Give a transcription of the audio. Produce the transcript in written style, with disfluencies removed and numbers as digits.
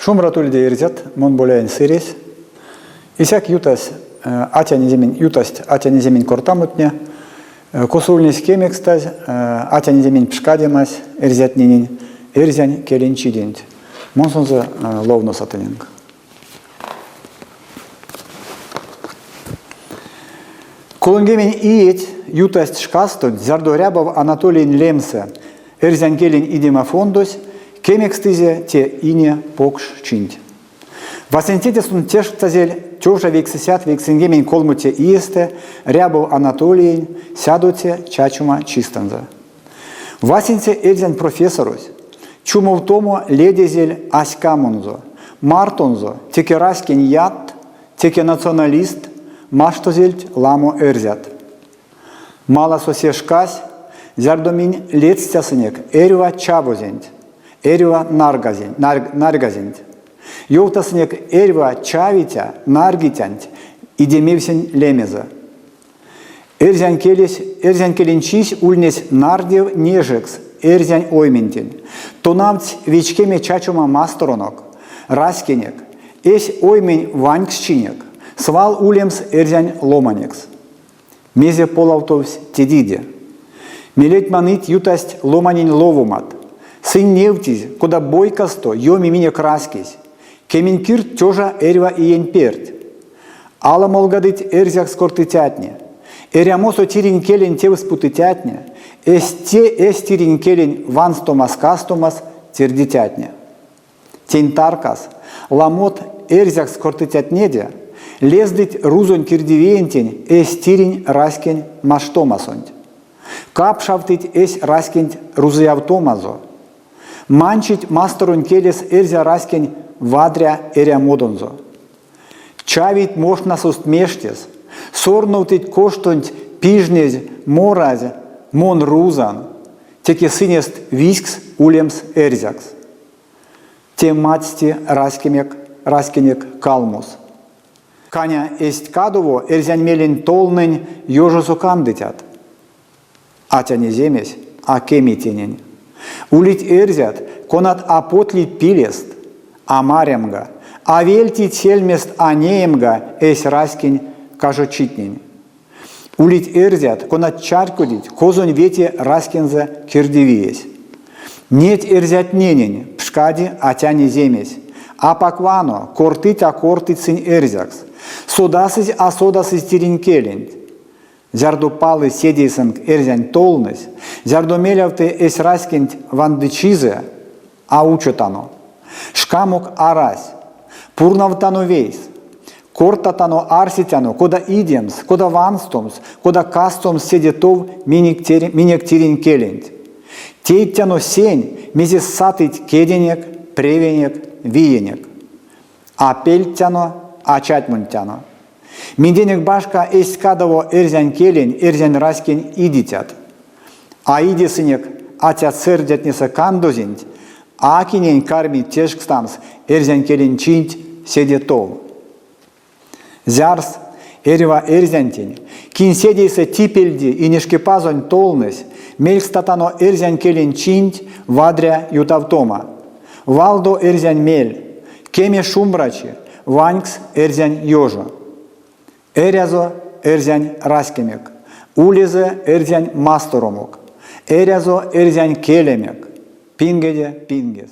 Шумбрат ульде, эрзят, мон Боляень Сыресь. Исяк ютась атянь эземень ютасть атянь эземень кортамотне, косо ульнесь кемекстазь атянь эземень пшкадемась эрзятненень эрзянь келень чиденть. Мон сонзэ ловноса тыненк. 30 иеть ютасть шкастонть, зярдо Рябов Анатолиень лемсэ Эрзянь келень идема фондось кемекстызе те ине покш чинть. Васенцеде сон тешкстазель 1993 иестэ Рябов Анатолиень сядоце чачома чистэнзэ. Васенце эрзянь профессорось чумовтомо ледезель а ськамонзо, мартонзо теке раськень ятт, теке националистт маштозельть ламо эрзят. Маласо се шкась, зярдо минь ледстясынек эрьва чавозенть, эрьва нарьгазенть. Ёвтасынек эрьва чавиця нарьгицянть идемевсень лемезэ. Эрзянь келесь, эрзянь келень чись ульнесь нардев нежекс эрзянь ойментень. Тонавтсь вечкеме чачома масторонок, раськенек, эсь оймень ваньксчинек, свал улемс эрзянь ломанекс. Мезе полавтовсь тедиде? Мелеть маныть ютасть ломанень ловомат. Сынь невтизь, кода бойкасто ёми минек раськесь. Кемень кирдть тёжа эрьва иень перть. Аламолгадыть эрзякс кортыцятне. Эрямосо тиринь келень тевс путыцятне, эсь те эсь тиринь келень ванстомас-кастомас тердицятне. Тень таркас ламот эрзякс кортыцятнеде лездыть рузонь кирдивиентень эсь тиринь раськень маштомасонть. Капшавтыть эсь раськенть рузыявтомазо. Манчить масторонь келес эрзя раськень вадря эрямодонзо. Чавить мошнасост мештес, сорновтыть коштонть пижнезь, моразь, мон рузан, теке сынест визькс улемс эрзякс. Те мадсти раськенек, раськенек калмос. Каня эзть кадово эрзянь мелень толнэнь ёжосо кандытят. Атянеземесь а кеми тенень. Улить эрзят, конат а потлить пилест, а марямга, а вельтить сельмест а неемга эсь раськень кажочитнень. Улить эрзят, конат чарькодить, козонь вети раськензэ кирдивиесь. Неть эрзятненень пшкади атянеземесь. Апак вано, кортыть а кортыть сынь эрзякс. Содасызь а содасызь тиринь келенть. Зярдо палы седейсэнк эрзянь толнэсь, зярдо мелявты эсь раськенть вандычизэ, а учотано. Шкамок арась. Пурнавтано вейс. Кортатано, арсетяно, кода идемс, кода ванстомс, кода кастомс седе тов минек, минек тиринь келенть. Тейтяно сень, мезе сатыть кеденек, превенек, виенек. А пельтяно, а чатьмонтяно. Минденек башка эзть кадово эрзянь келень, эрзянь раськень идицят. А идесынек атят-сэрдятнесэ кандозенть, а кинень карми тешкстамс эрзянь келень чинть седе тов. Зярс эрьва эрзянтень, кинь седейсэ типельди Инешкипазонь толнэсь, мелькстатано эрзянь келень чинть вадря ютавтома. Валдо эрзянь мель, кеме шумбрачи, ванькс эрзянь ёжо. Эрязо эрзянь раськемек, улезэ эрзянь масторомок, эрязо эрзянь келемек, пингеде пингес.